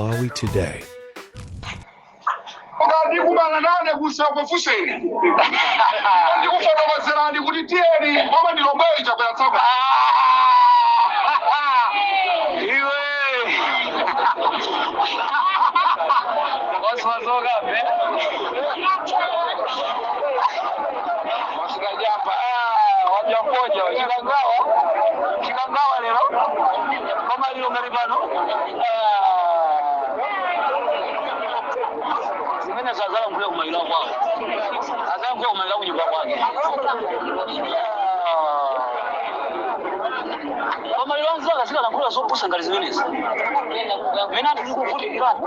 Malawi Today. Ndikumana nane kusako fuseni, ndikufotokozerani kuti tiyeni koma ndilomweli Chakwera tsoka. Iwe wasiwazoka be wasikajamba wajampoja chikangawa chikangawa lero koma lero ngati pano zimene zazalankhula kumaliro kwawo, azalankhula kumaliro kunyumba kwake. Pamaliro anzaka sikalankhula zopusa ngati zimenezi mene anthu tikuvutikirana.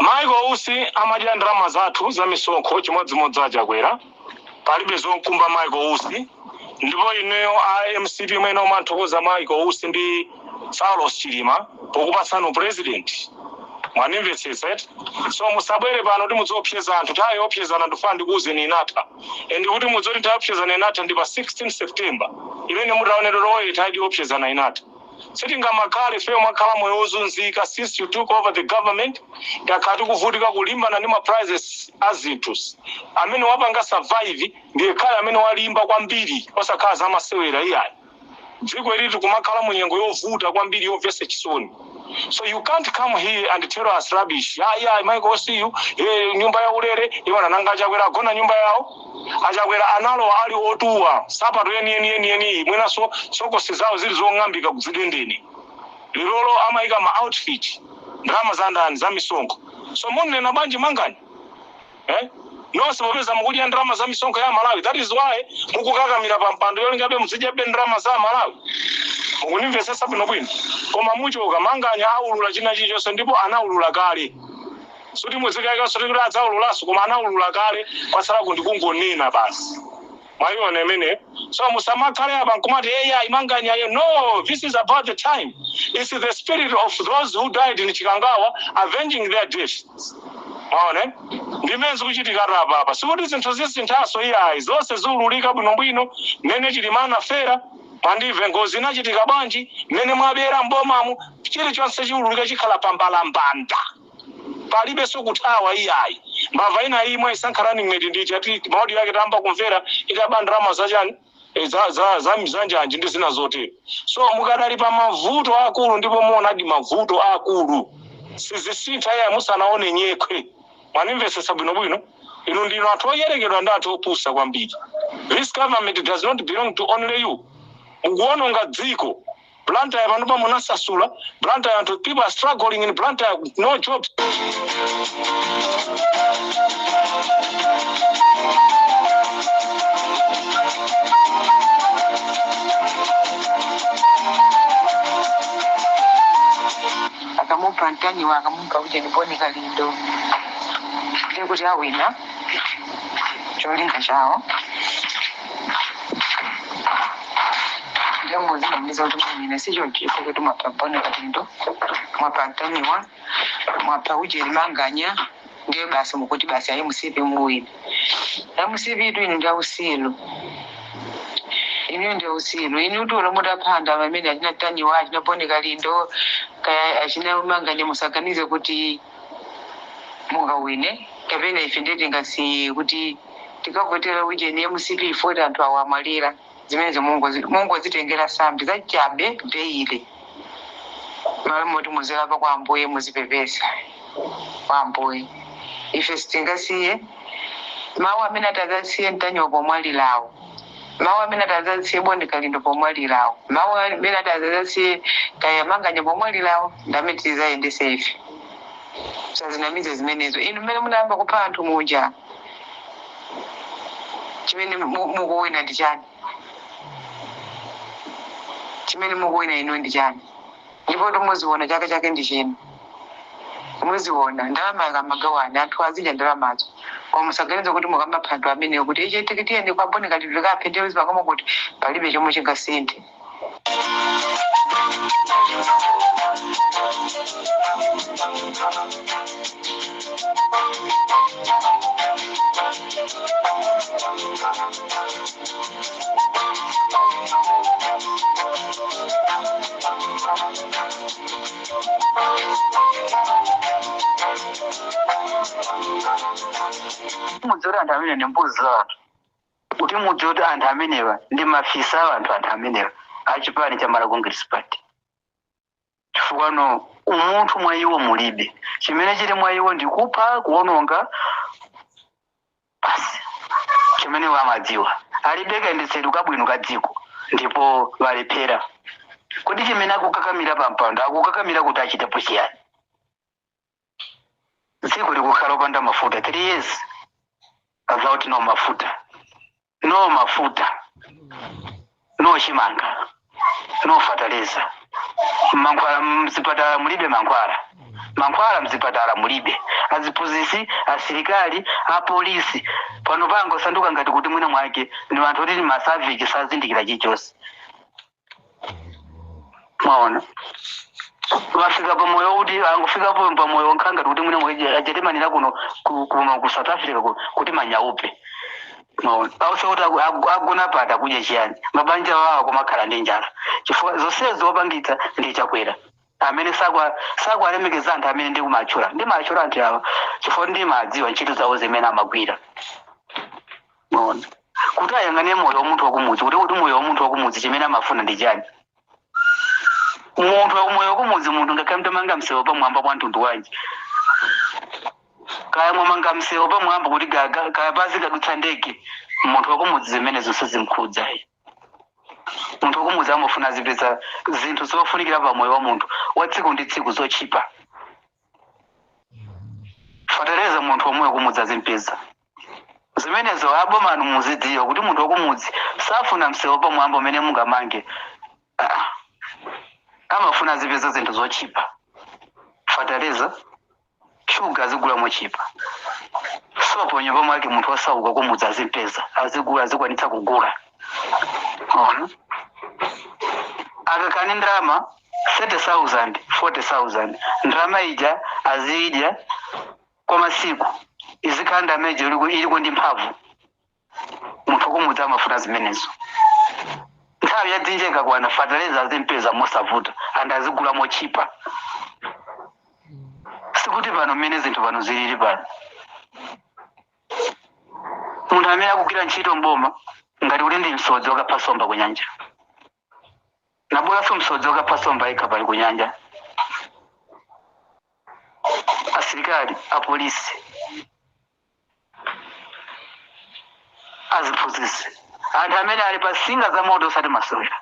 Michael Usi amadya ndalama zathu za misonkho chimodzimodzi aChakwera. Palibe zonkumba Michael Usi. Ndipo ineyo a MCP mwene umanthokoza Michael Usi ndi Saulos Chilima pokupatsani president, mwanimvetsetsa eti? So musabwere pano kuti mudziopseza anthu. Nthawi yoopsezana, ndifuna ndikuwuzeni, inatha. And kuti mudzoti nthawi yoopsezana inatha ndi pa 16 September imene mutaonera oye nthawi yoopsezana inatha. Sitingamakhale feyo mwakhala moyo wozunzika since you took over the government. Takhala tikuvutika kulimbana ndi ma prices a zinthu. Amene wapanga survive ndiye khale amene walimba kwambiri, osakhala zamasewera iyayi. Dziko ili tikumakhala mu nyengo yovuta kwambiri, yomvetsa chisoni. So you can't come here and tell us rubbish. Ya Michael Usiyu, nyumba ya ulere iwana. Nanga aChakwera agona nyumba yawo? AChakwera analowa ali otuwa, sapato yeni yeni yeni yeni, mwinaso sokosi zawo zili zong'ambika kuzidendeni. Lilolo amayika ma outfit. Ndalama za ndani? Za misonkho. So munena bwanji mangani, eh? Nonse popeza mukudya ndalama za misonkho ya Malawi, that is why mukukakamira pa mpando yolingabe muzidyabe ndalama za Malawi. Mukunimvetsetsa bwinobwino? Koma muchoka, Manganya aulula china chilichonse, ndipo anaulula kale. Suti muzikayikaso kuti adzaululanso, koma anaulula kale. Kwatsala kundikungonena basi. Mwayiona imene? So musamakhale apa nkumati eya imanganya yo. No, this is about the time. It's the spirit of those who died in Chikangawa avenging their death. Maone ndimene zikuchitika apa apa. Sikuti zinthu zisinthaso iyayi, zonse ziululika bwinobwino mmene Chilima anafera, mwandimve? Ngozi inachitika bwanji, mmene mwabera mbomamu, chilichonse chiululika, chikhala pambalambanda. Palibenso kuthawa iyayi. Mbava ina imwe isankha running mate ndi chati ma audio yake tamba kumvera itaba ndalama zachani, za njanji ndi zina zotero. So mukadali pa mavuto akulu, ndipo muonadi mavuto akulu. Sizisintha iyayi musanaone nyekhwe. Mwanimvetsetsa bwinobwino? Inu ndinu anthu oyerekedwa ndi anthu opusa kwambiri. This government does not belong to only you. Mukuononga dziko. Blantyre panopa munasasula Blantyre. Anthu, people are struggling in Blantyre, no jobs. Akamupha Ntanyiwa, akamupha kuti ndipone Kalindo, ndiye kuti awina cholinga chawo. Ndiye muzinamiza kuti muwina, sichoncho, kuti mwapha Bon Kalindo, mwapha Ntanyiwa, mwapha ujeri Manganya, ndiye basi mukuti basi ayi MCP muwina. MCP itu inu ndi ausilu, inu ndi ausilu inu. Tulo mutaphanda amene achina Ntanyiwa, achina Bon Kalindo, kaya achina Manganya, musaganize kuti mungawine kapena ife ndiye tingasiye kuti tikavotera ujeni MCP foti anthu awo amalira. Zimenezo mungozitengera sambi zachabe daily. Malo moti muzilapa kwa Ambuye, muzipepesa kwa Ambuye, ife sitingasiye mawu amene atadzasiye Ntanyiwa pomwalirawo. Mawu amene atazasiye Bon Kalindo pomwalirawo, mawu amene atazasiye Kayamanganya pomwalirawo, ndamene tizayendese ife. Sazinamize zimenezo. Inu mmene munayamba kupha anthu muja, chimene mukuwina ndi chani? Chimene mukuwina inu ndi chani? Ndipo tumuziona chaka chake ndi chino, muziona ndalama akamagawana anthu azidya ndalamazo. Koma musaganize kuti mukamapha anthu amenewo kuti iche tikitiyeni kwa Bon Kalindo kaphe ndiye zipangamo kuti palibe chomwe chingasinthe. Mudzi kuti anthu amene ndi mbuzi za anthu, kuti mudzi kuti anthu amenewa ndi mafisa a anthu, anthu amenewa achipani cha Malawi Congress Party, chifukwa no umunthu mwa iwo mulibe. Chimene chili mwa iwo ndi kupha, kuwononga basi. Chimene iwo amadziwa, alibe kayendetsedwe kabwino ka dziko ndipo valephera. Kodi chimene akukakamira pa mpando, akukakamira kuti achitepo chiyani? Dziko likukhala opanda mafuta 3 years without no mafuta, no mafuta, no chimanga, no fertilizer, mankhwala mzipatala mulibe, mankhwala, mankhwala mzipatala mulibe. Aziphunzitsi, asilikali, apolisi pano pangosanduka ngati kuti mwina mwake ni anthu oti ni ma savage, sazindikira chilichonse. Mwaona, vafika pamoyo kuti angofika pamoyo nkhanga kuti mwina mwake achatimanira kuno kuno ku South Africa kuti manyaupe. Mwaona, ause kuti agona pata kudya chiyani? Mabanja wawo kumakhala ndi njala, chifukwa zonsezo wopangitsa ndi Chakwera amene sakwalemekeza anthu amene ndikumatchula. Ndimatchula anthu awa chifukwa ndimadziwa ntchito zawo zimene amagwira. Mwaona, kuti ayang'ane moyo wa munthu wakumudzi, kuti moyo wa munthu wakumudzi chimene amafuna ndi chani? Munthu wakumoyo wakumudzi, munthu ngakhale mtamanga msewu pamwamba kwa mtundu wanji, kaya mwamanga msewu pamwamba kuti kaya pasi kadutsa ndege, munthu wakumudzi zimene zonse zimkhudzayi. Munthu wakumudzi amafuna azipeza zinthu zofunikira pa moyo wa munthu wa tsiku ndi tsiku zochipa. Fetereza munthu womwe wakumudzi azimpeza. Zimenezo abomanu muzidziwa kuti munthu wakumudzi safuna msewu pamwamba umene mungamange. Ah, amafuna azipeza zinthu zochipa, fetereza, shuga azigula mochipa, sopo nyumba mwake munthu osauka kumudzi azimpeza, azigula, azikwanitsa kugula. Ona akakani ndalama 30,000, 40,000, ndalama ija azidya kwa masiku, izikhala ndalama ija iliko ndi mphamvu. Munthu wakumudzi amafuna zimenezo. Nthawi ya dzinja ikakwana, fetereza azimpeza mosavuta and azigula mochipa. Sikuti pano mmene zinthu pano zilili pano, munthu amene akugwira ntchito mboma ngati kuti ndi msodzi wakapha somba ku nyanja, nabolanso msodzi wakapha somba yekha pali ku nyanja. Asilikali, apolisi, aziphunzitsi, anthu amene ali pa singa za moto osati masewera.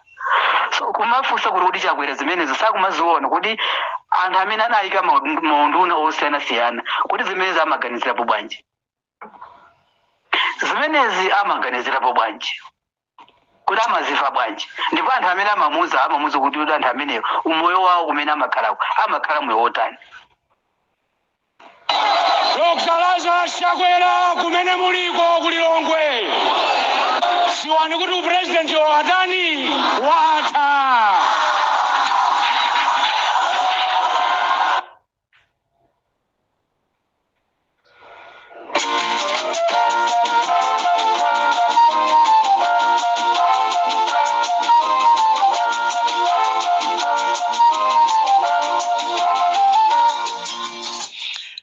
So kumafunsa kuti Chakwera zimenezo sakumaziona? Kuti anthu amene anayika maunduna osiyanasiyana, kuti zimenezi amaganizirapo bwanji? Zimenezi amaganizirapo bwanji? Kuti amaziva bwanji? Ndipo anthu amene amamuza kuti anthu ameneyo umoyo wawo kumene amakhalako amakhala moyo wotani? Dr. Lazarus Chakwera, kumene muliko kulilongwe, ziwani kuti upurezidenti watani? Watha.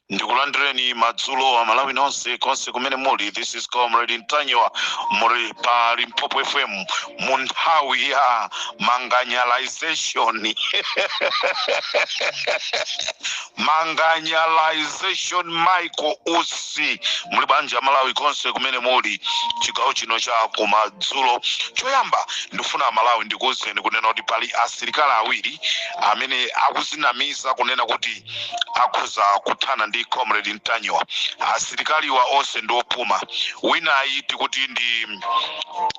Ndikulandireni. Kumadzulo, Amalawi nonse konse kumene muli. This is Comrade Ntanyiwa, muli pa Limpopo FM mu nthawi ya manganyalization. Manganyalization, Michael Usi. Muli bwanji, Amalawi konse kumene muli, chigawo chino cha kumadzulo? Choyamba ndifuna, Amalawi, ndikuwuzeni kunena kuti pali asilikali awiri amene akuzinamiza kunena kuti akhoza kuthana ndi Comrade Ntanyiwa. Asilikaliwa onse ndi opuma. Winayi tikuti ndi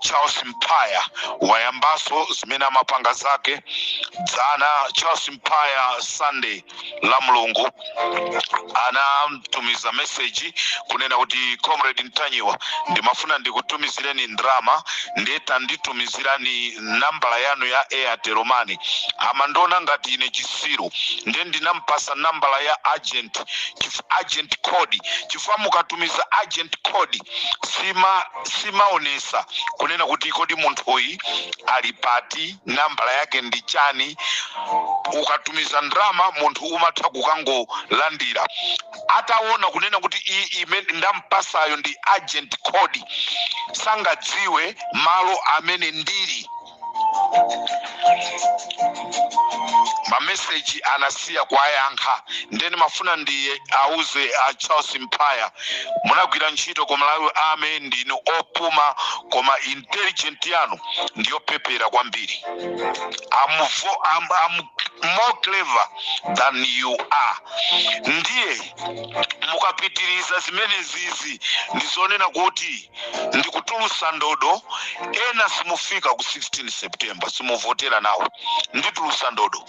Charles Mpaya, wayambaso zimene amapanga zake dzana. Charles Mpaya, Sunday la Mulungu, anatumiza message kunena kuti, "Comrade Ntanyiwa, ndimafuna ndikutumizireni ndrama, ndiye tanditumizirani nambala yanu ya Airtel Money." Amandiona ngati ine chisiru, ndiye ndinampasa nambala ya agent, agent code, chifukwa mukatumiza agent code simaonesa kunena kuti kodi munthuyi ali pati, nambala yake ndi chani. Ukatumiza ndrama, munthu umatha kukangolandira. Ataona kunena kuti iyi imene ndampasayo ndi agent code, sangadziwe malo amene ndili. Mameseji anasiya kuwayankha. Ndeni mafuna ndi auze a Charles Mpaya, munagwira ntchito ku Malawi Army, ndinu opuma, koma intelligent yanu ndiyopepera kwambiri. I'm more clever than you are. Ndiye mukapitiriza zimene zizi, ndizonena kuti ndikutulusa ndodo. Ena simufika ku 16 September, simuvotera nawo. Nditulusa ndodo.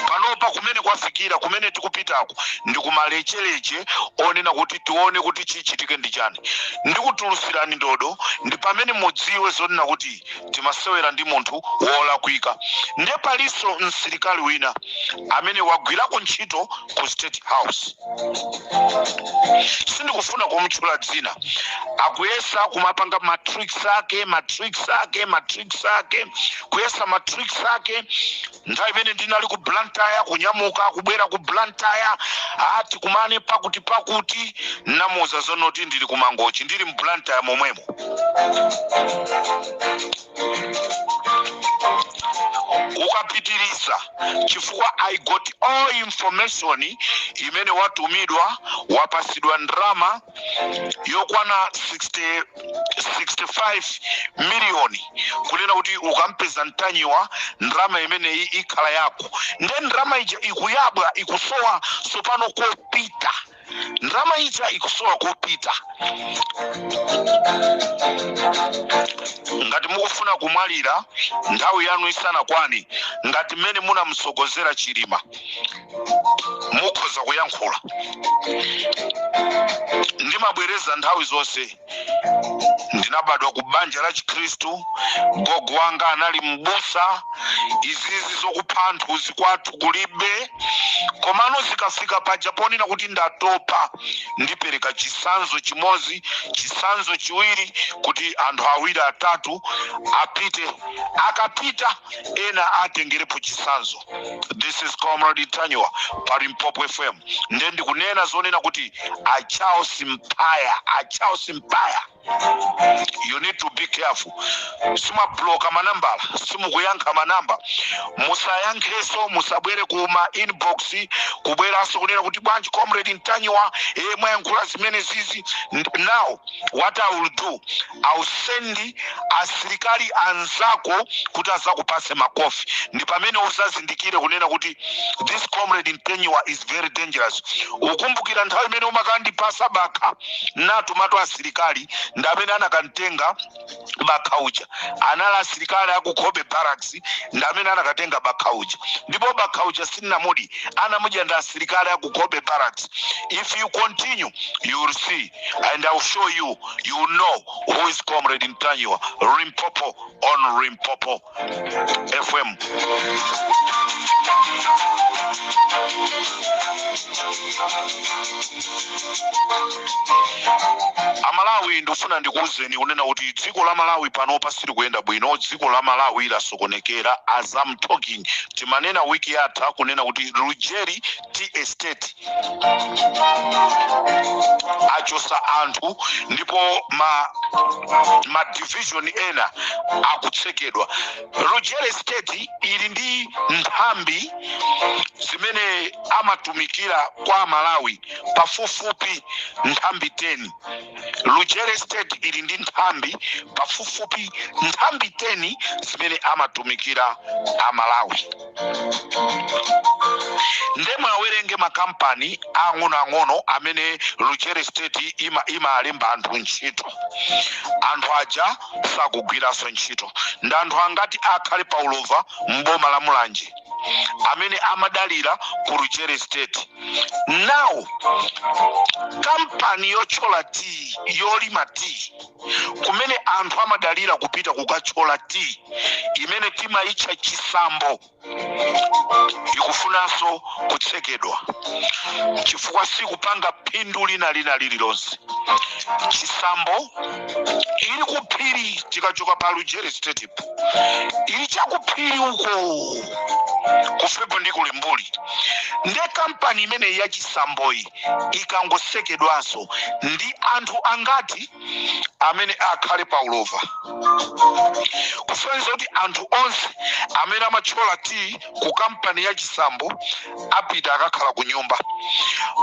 Panopa kumene kwafikira, kumene tikupitako, ndikumalechereche onena kuti tione kuti chichitike ndi chani. Ndikutulutsirani ndodo, ndi pamene mudziwe zonena kuti timasewera ndi munthu wolakwika. Ndiye palinso msilikali wina amene wagwirako ntchito ku State House, sindikufuna kumutchula dzina. Akuyesa kumapanga matricks ake, matricks ake, matricks ake, kuyesa matricks ake. Nthawi imene ndinali ku Blantyre, kunyamuka kubwera ku Blantyre, ati kumane pakuti pakuti, namuuza zonoti ndili ku Mangochi, ndili mu Blantyre momwemo. Ukapitiriza, chifukwa I got all information imene watumidwa, wapasidwa ndrama yokwana 60, 65 miliyoni, kunena kuti ukampeza Ntanyiwa, ndrama imeneyi ikhala yako. Nde ndrama ija ikuyabwa, ikusowa sopano kopita. Ndrama ija ikusowa kopita. Ngati mukufuna kumwalira nthawi yanu isanakwani, ngati mmene munamsogozera Chilima, mukhoza kuyankhula. Ndimabwereza nthawi zonse, ndinabadwa ku banja la Chikhristu, gogo wanga anali mbusa. Izizi zokupha anthu zikwathu kulibe. Komano zikafika paja ponena kuti ndatopa, ndipereka chisanzo chimodzi, chisanzo chiwiri, kuti anthu awiri atatu apite. Akapita, ena atengerepo chisanzo. This is Comrade Ntanyiwa pa Limpopo FM. Nde ndikunena zonena kuti a Charles Mpaya, a Charles Mpaya, you need to be careful. Simabloka manambala, simukuyankha manamba, musayankheso, musabwere kuma inbox kubweranso kunena kuti, "Bwanji, Comrade Ntanyiwa, e mwayankhula zimene zizi?" Now what I will do, I will send asilikali anzako kuti azakupase makofi. Ndi pamene uzazindikire kunena kuti this Comrade Ntanyiwa is very dangerous. Ukumbukira nthawi imene umakandipasa bakha, natumatu asilikali ndi amene anakantenga bakha uja. Anali asilikali aku Cobbe Barracks ndi amene anakatenga bakha uja, ndipo bakha uja sinnamudi, anamudya ndi asilikali aku Cobbe Barracks. If you continue, you will see and I will show you. You will know who is Comrade Ntanyiwa. Limpopo on Limpopo FM. Amalawi, ndikufuna ndikuwuzeni kunena kuti dziko la Malawi panopa silikuyenda bwino. Dziko la Malawi lasokonekera. As I'm talking, timanena wiki yatha kunena kuti Lujeri Tea Estate achosa anthu, ndipo ma division ena akutsekedwa. Lujeri Estate ili ndi nthambi zimene amatumikira kwa Malawi pafupifupi nthambi 10. Lujeri Estate ili ndi nthambi pafupifupi nthambi 10 zimene amatumikira Amalawi. Ndemwe awerenge makampani ang'onoang'ono amene Lujeri Estate imalemba anthu ntchito. Anthu aja sakugwiranso ntchito. Ndi anthu angati akhale pa ulova mboma la Mulanje amene amadalira ku Lujeri Estate? Now kampani yotchola tea, yolima tea, kumene anthu amadalira kupita kukachola tea imene timayitcha Chisambo, ikufunanso kutsekedwa chifukwa sikupanga phindu lina lina lililonse. Chisambo ili kuphiri. Tikachoka pa Lujeri Estate, ili chakuphiri uko kufepo ndi kulimbuli. Nde kampani imeneyi ya Chisamboyi ikangosekedwanso, ndi anthu angati amene akhale pa ulova? Kusonyeza kuti anthu onse amene amathyola tea ku kampani ya Chisambo apita akakhala ku nyumba.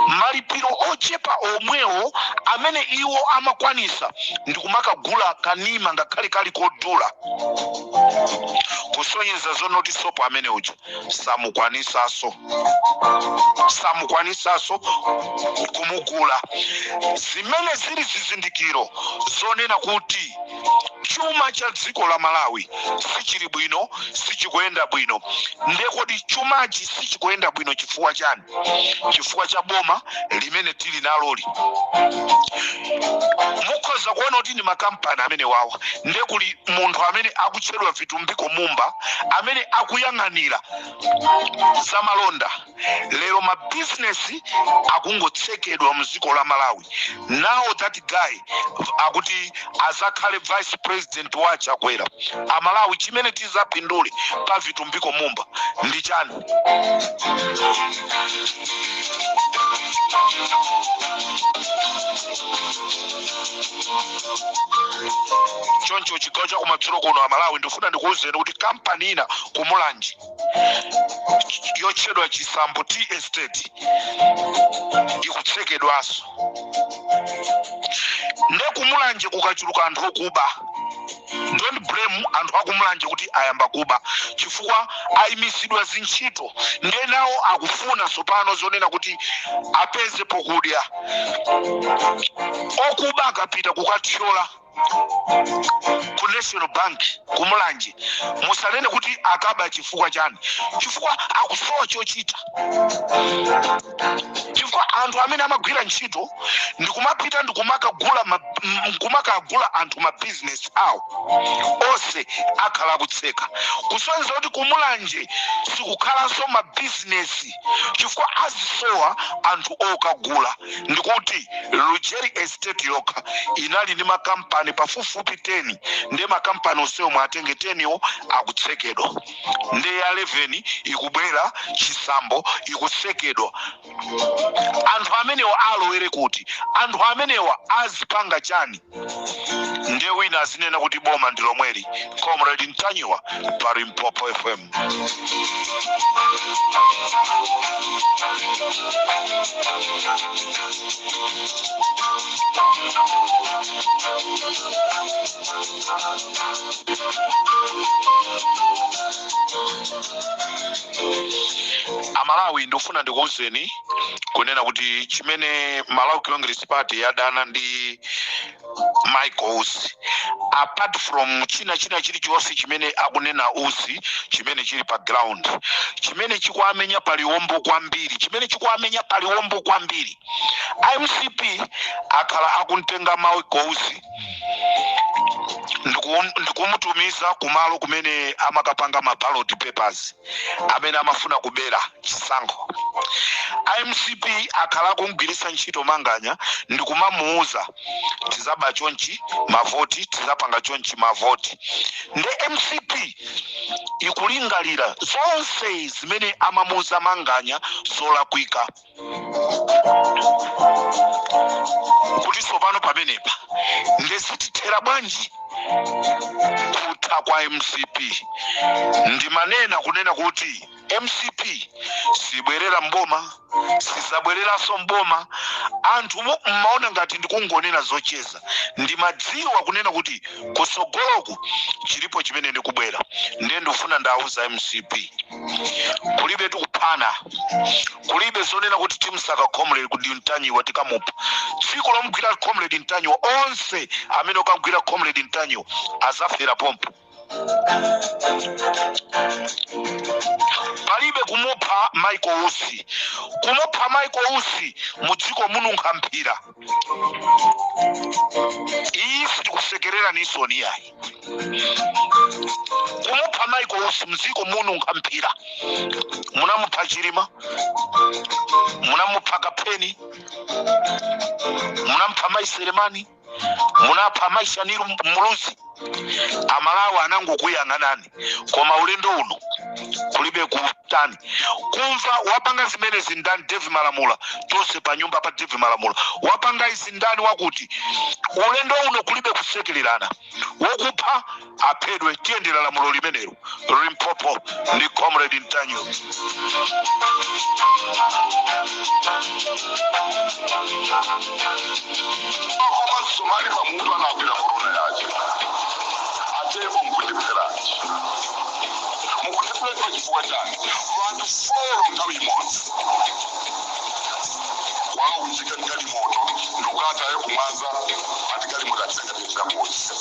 Malipiro ochepa omwewo amene iwo amakwanisa ndi kumakagula kanima, ngakhale kali kodula. Kusonyeza zonoti sopo amene uja samukwanisaso kumugula, zimene zili zizindikiro zonena kuti chuma cha dziko la Malawi sichili bwino, sichikuyenda bwino. Ndekodi chumachi sichikuyenda bwino chifukwa chani? Chifukwa cha boma limene tili naloli. Mukhoza kuona kuti ndi makampani amene wawa. Nde kuli munthu amene akutchedwa Vitumbiko Mumba amene akuyang'anira zamalonda. Lero mabizinesi akungotsekedwa mdziko la Malawi. Now that guy akuti azakhale vice president wa Chakwera. Amalawi, chimene tizapindule pa Vitumbiko Mumba ndi chani? Choncho chigawo chakumadzulo kuno, Amalawi, ndifuna ndikuwuzeni kuti kampani ina kuMulanje yotchedwa Chisambo Tea Estate ikutsekedwanso. Nde kuMulanje kukachuluka anthu okuba, don't blame anthu akuMulanje kuti ayamba kuba chifukwa ayimisidwa zintchito. Nde nawo akufuna tsopano zonena kuti apeze pokudya. Okuba akapita kukathyola ku National Bank kuMulanje, musanene kuti akaba chifukwa chani, chifukwa akusowa chochita, chifukwa anthu amene amagwira ntchito ndikumapita ndikumakagula anthu mabizinesi awo onse akhala akutseka. Kusonyeza kuti kuMulanje sikukhalanso mabizinesi chifukwa azisowa anthu okagula. Ndikuti Lujeri Estate yokha inali ndi makampani pafupifupi 10. Ndiye makampani onsewo mwatenge 10 wo akutsekedwa, ndiye ya 11 ikubwera, Chisambo, ikutsekedwa. Anthu amenewa alowere kuti? Anthu amenewa azipanga chani? Ndiye wina azinena kuti boma ndi lomweli. Comrade Ntanyiwa pa Limpopo FM. Amalawi, ndikufuna ndikuwuzeni kunena kuti chimene Malawi Congress Party yadana ndi Michael Usi, apart from china chilichonse chimene akunena Usi chimene chili pa ground, chimene chikuamenya paliwombo kwambiri, chimene chikuamenya paliwombo kwambiri, MCP akhala akumtenga Michael Usi ndikuona Ndikumutumiza kumalo kumene amakapanga ma ballot papers amene amafuna kubera chisankho. IMCP akhala akumgwiritsa ntchito Manganya ndikumamuuza tizaba chonchi mavoti, tizapanga chonchi mavoti. Nde MCP ikulingalira zonse zimene amamuuza Manganya zolakwika, kuti tsopano pamenepa ndezitithera bwanji kutha kwa MCP. Ndimanena kunena kuti MCP sibwerera mboma, sizabwereranso mboma. Anthu mmaona ngati ndikungonena zocheza. Ndimadziwa kunena kuti kusogoloku chilipo chimene ndikubwera. Ndiye ndikufuna ndauza MCP, kulibe tikuphana, kulibe zonena kuti timsaka Comrade kuti Ntanyiwa tikamupha. Tsiku lomugwira Comrade Ntanyiwa, onse amene okamugwira Comrade Ntanyiwa azafera pompo. Palibe kumupha Michael Usi. Kumupha Michael Usi mudziko mununkha mphira. Iyi sitikusekerera nisoni yayi. Kumupha Michael Usi mdziko mununkha mphira. Munamupha Chilima, munamupha Kapeni, munamupha Mai Selemani, munapha Mai Shaniru Muluzi. Amalawi anangokuyang'anani, koma ulendo uno kulibe kutani kumva. Wapanga zimenezi ndani? David Malamula. Tonse pa nyumba pa David Malamula. Wapanga izi ndani? Wakuti ulendo uno kulibe kusekererana, wokupha aphedwe. Tiyendera lamulo limenelo. Limpopo ndi Comrade Ntanyiwa. Koma Somali pamutu anagwira korona yacho atepo. Mukundipheranje, mukundipheranje chifukwa chani? Vantu 4 nthawi imodzi waunjika galimoto ndikukatayo kumwanza, ati galimoto atitenga ngozi.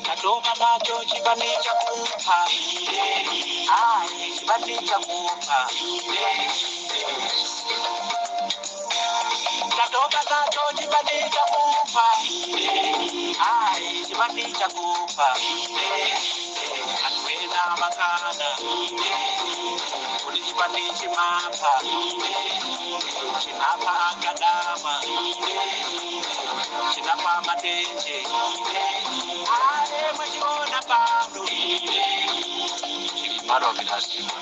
Tatopa nacho chipani chakupha, ayi, chipani chakupha. Tatopa nacho chipani chakupha, ayi, chipani chakupha. Anthu ena amakana kuti chipani chimapha, chinapha akadama, chinapha matenje, ale mwachiona pano chilimalo vilazima.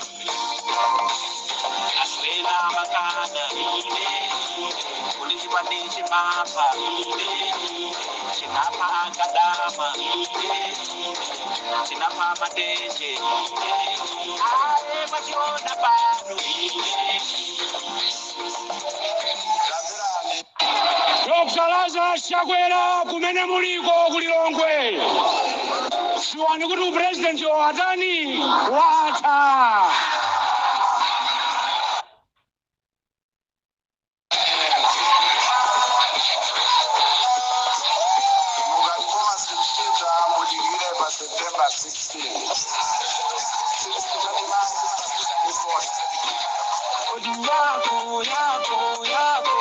Anthu ena amakana kuti chipani chimapha, chinapha akadama, chinapha matenje, ale mwachiona pano. Dr. Lazarus Chakwera, kumene muliko kulilongwe, siwani kuti upurezidenti watani watha. Mukakoma simchita, mudikire pa September 16. Kodi yako yako yako,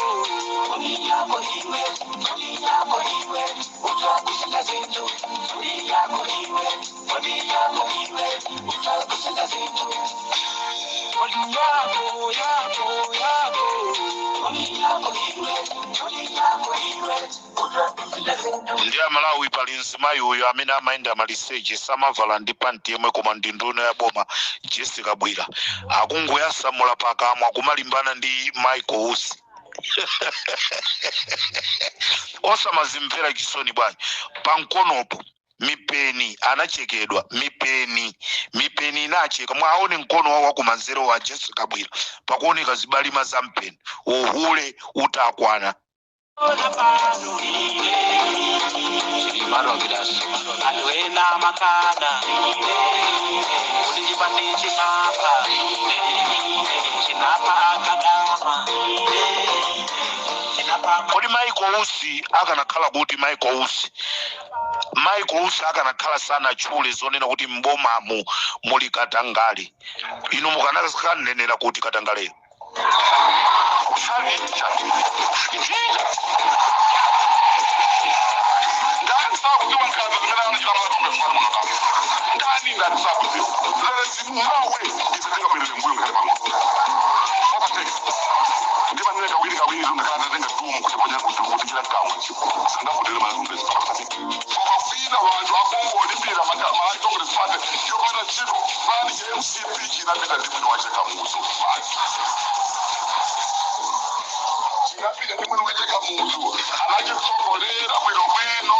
kodi yako iwe, kodi yako iwe, utakushinda zinthu. Kodi yako iwe, kodi yako iwe, utakushinda zinthu. Kodi yako yako yako, kodi yako iwe, kodi yako iwe, utakushinda zinthu. Ndi Amalawi, pali mzimayi uyu amene amayenda maliseche, samavala ndi panti yemwe, koma ndi nduna ya boma, Jessica Bwira, akungoyasamula pakamwa kumalimbana ndi Michael Usi. Osamazimvera chisoni bwanji? Pamkonopo mipeni anachekedwa, mipeni, mipeni inacheka. Mwaone mkono wawo wakumanzere wa Jessica Bwira, pakuoneka zibalima za mpeni. Uhule utakwana. Ona pano chilimalo vilazima. Anthu ena amakana kuti chipani chinapha, chinapha akadama. Kodi Michael Usi akanakhala kuti Michael Usi akanakhala sanatchule zonena kuti mbomamu muli katangale, inu mukanakanenera kuti katangaleyo? Njinga ndani sakuziwa nkhanza zimene anachita Malawi Congress Party muno kama ndani ngati sakuziwa? There is no way ife tingabwerere mbuyo ngakhale pang'ono. Overtake ndimanene kawiri kawiri, ngakhala ndatenga dumu kuti ponya kuti kuchita kamwe sangavotere Malawi Congress Party. Koma kwina vanthu akungolimbira Malawi Congress Party yopanda ntchito. Pani cha MCP chinapita ndi mwini wache Kamuzu basi, chinapita ndi mwini wache Kamuzu, anachitsogolera bwinobwino.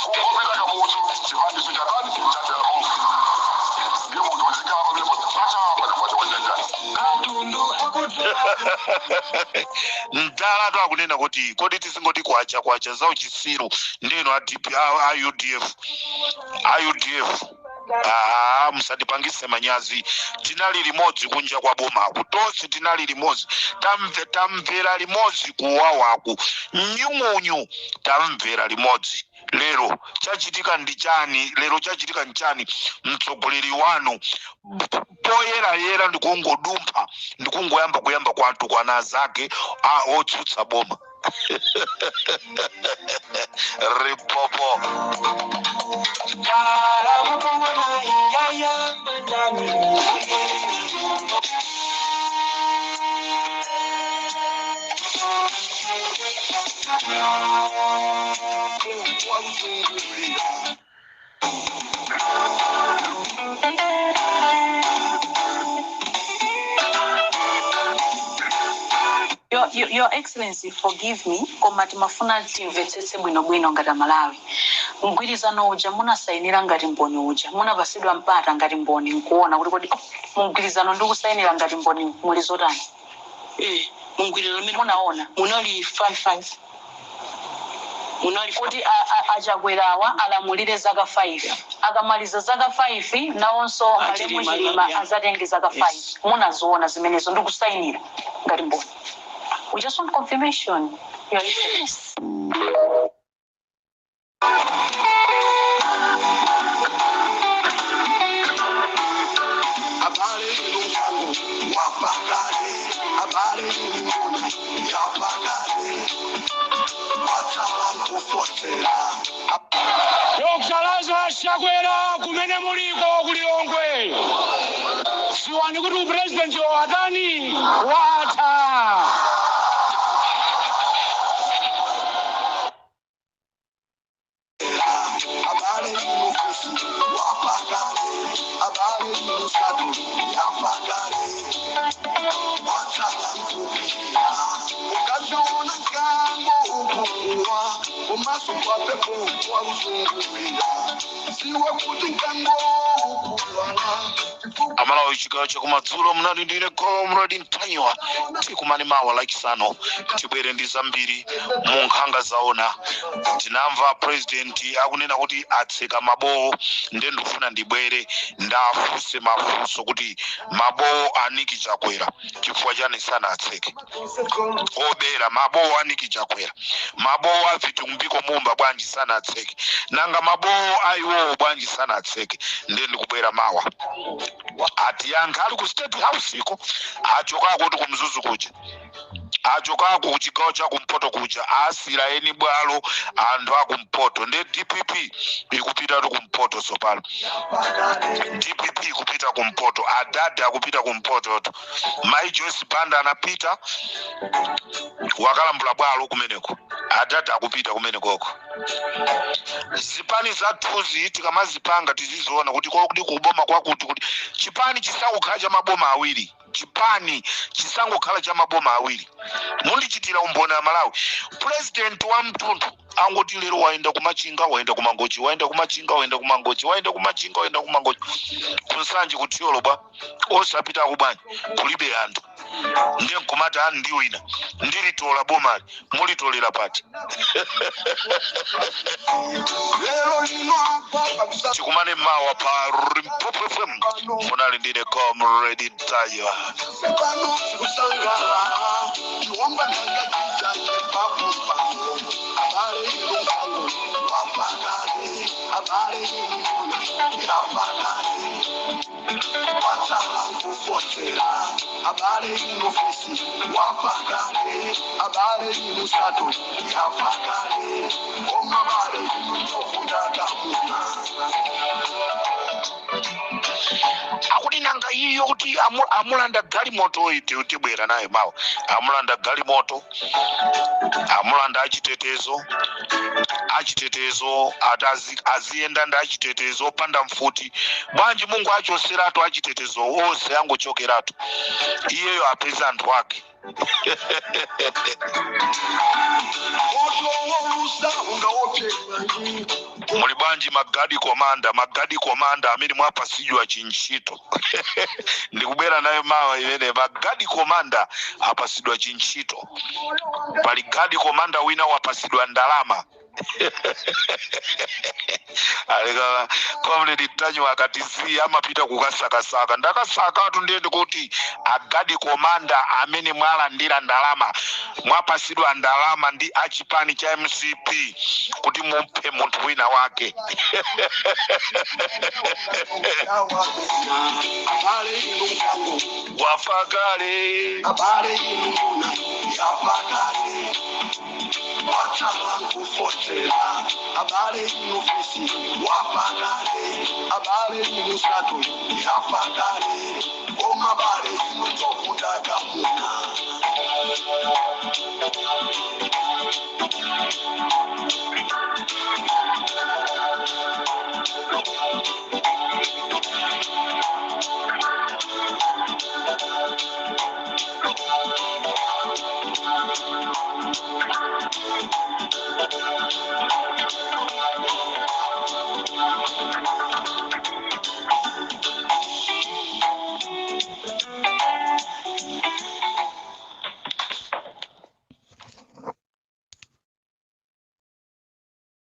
Kungopita Kamuzu, chipaniso chatani? Chatero. Ndiye munthu wazikhala pamenepo pachapa chakwachakwachachani. Mdalatu akunena kuti kodi tizingoti kwacha kwacha za uchisiru ndeno a DP, a UDF, a UDF, ah, musatipangise manyazi. Tinali limodzi kunja kwa bomaku, tonse tinali limodzi, tamvera limodzi kuwawaku, nyung'unyu tamvera limodzi. Lero chachitika ndi chani? Lero chachitika nchani? Mtsogoleri wanu poyerayera ndikungodumpha, ndikungoyamba kuyamba kwathu kwana zake a otsutsa boma. Ripopo. Your Excellency, forgive me, koma timafuna timvetsetse bwinobwino ngati Amalawi. Mgwirizano uja munasayinira ngati mboni uja, munapasidwa mpata ngati mboni nkuona kuti kodi mugwirizano ndi kusayinira ngati mboni muli zotani? Mugwirizano umene munaona munali 55, munali kuti achakwerawa alamulire zaka 5, akamaliza zaka 5 nawonso malemu Achilima, Chilima azatenge zaka 5. Munaziona zimenezo ndi kusayinira ngati mboni? We just want confirmation, Your Excellency. Abale inu, wapakale abale inu, yapakale watsala nkufotera. Dr. Lazarus Chakwera, kumene muliko kulilongwe, ziwani kuti upurezidenti watani? Watha. Abale inu, fusi wapakale abale inu, sadu yapakale watsala nkupira. Ukaziona nkango ukuwa umaso kwapepo wauzungulira, ziwa kuti nkango ukuwala. Amalawi, chigawo chakumadzulo munali ndine Comrade Mtanyiwa. Tikumane mawa Lachisanu, tibwere ndi zambiri mu nkhanga zaona. Tinamva president akunena kuti atseka mabowo, nde ndikufuna ndibwere ndafunse mafunso kuti mabowo aniki Chakwera chifukwa chani sanatseke? Obera mabowo aniki Chakwera, mabowo a Vitumbiko Mumba bwanji sanatseke? Nanga mabowo aiwowo bwanji sanatseke? Nde ndikubwera mawa atiyankha ali ku State House iko. Achokako kuti kumzuzu kuja, achokako kuchigawo cha kumpoto kuja, asira eni bwalo anthu akumpoto. Nde DPP ikupitatu kumpoto tsopano, DPP ikupita kumpoto, adade akupita kumpototo. Mai Joyce Banda anapita wakalambula bwalo kumeneko, adade akupita kumenekoko. Zipani zathuzi tikamazipanga tiziziona kuti kodi kuboma kwakuti kuti chipani chisangokhala cha maboma awiri, chipani chisangokhala cha maboma awiri. Mundichitira umboni Amalawi, president wa mtunthu angoti lero waenda kumachinga, waenda kumangochi, waenda kumachinga, waenda kumangochi, waenda kumachinga, waenda kumangochi, kunsanje, kuthyolo bwa osapitako bwanji? Kulibe anthu. Ndiye nkumati ani ndiwina, ndilitola bomali. Mulitolera pati? Lero lino apa kabisa. Tikumane mawa pa Limpopo FM. Munali ndine Comrade Mtanyiwa. Pano kusangalala chiwomba nanga chichache. Abale inu nguna yapakale, watsala nkufotera. Abale inu fisi wapakale, abale inu sato yapakale, koma abale inu ndovudakamuna. Akuti nanga iyo kuti amulanda galimoto iti tibwera naye mawa. Amulanda galimoto, amulanda achitetezo, achitetezo ati aziyenda ndi achitetezo opanda mfuti. Bwanji Mungu achoseratu achitetezo onse, angochokeratu, iyeyo apeza anthu ake. Moto wolusa ungawochedwa. Muli bwanji magadi komanda? Magadi komanda amene mwapasidwa chintchito, ndikubwera nayo mawa imene magadi komanda apasidwa chintchito. Pali gadi komanda wina wapasidwa ndalama. Aleka Comrade Tanyo akatisiya amapita kukasakasaka. Ndakasakatu, ndiye ndikuti agadi komanda amene mwalandira ndalama, mwapasidwa ndalama ndi achipani cha MCP kuti muphe munthu wina wake. Abale inu mkango wafa kale. Abale inu nguna yapakale, watsala nkufotera. Abale inu fisi wapakale, abale inu sato yapakale, koma abale inu ndovudakamuna.